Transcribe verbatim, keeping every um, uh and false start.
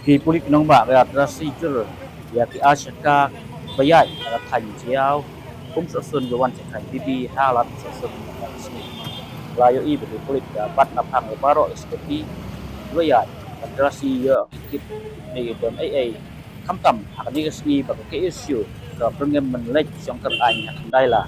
Ki pulit nongbah ka Dra Shni jur ïa ki ar shaka ba ïaid ha ka thaiñ Jaïaw, kum sha shuh ba wan sha thaiñ Bibi ha la sha shuh ka sngi. La ïohi ba ki pulit ki bat naphang ïa baroh ki security ba ïaid. Ka Dra Shni ïoh ki kit ne ki don ei ei. Khamtam ha kane ka sngi ba ka K S U ka pyrngem ban leit shongkar aiñ ha Khandai la.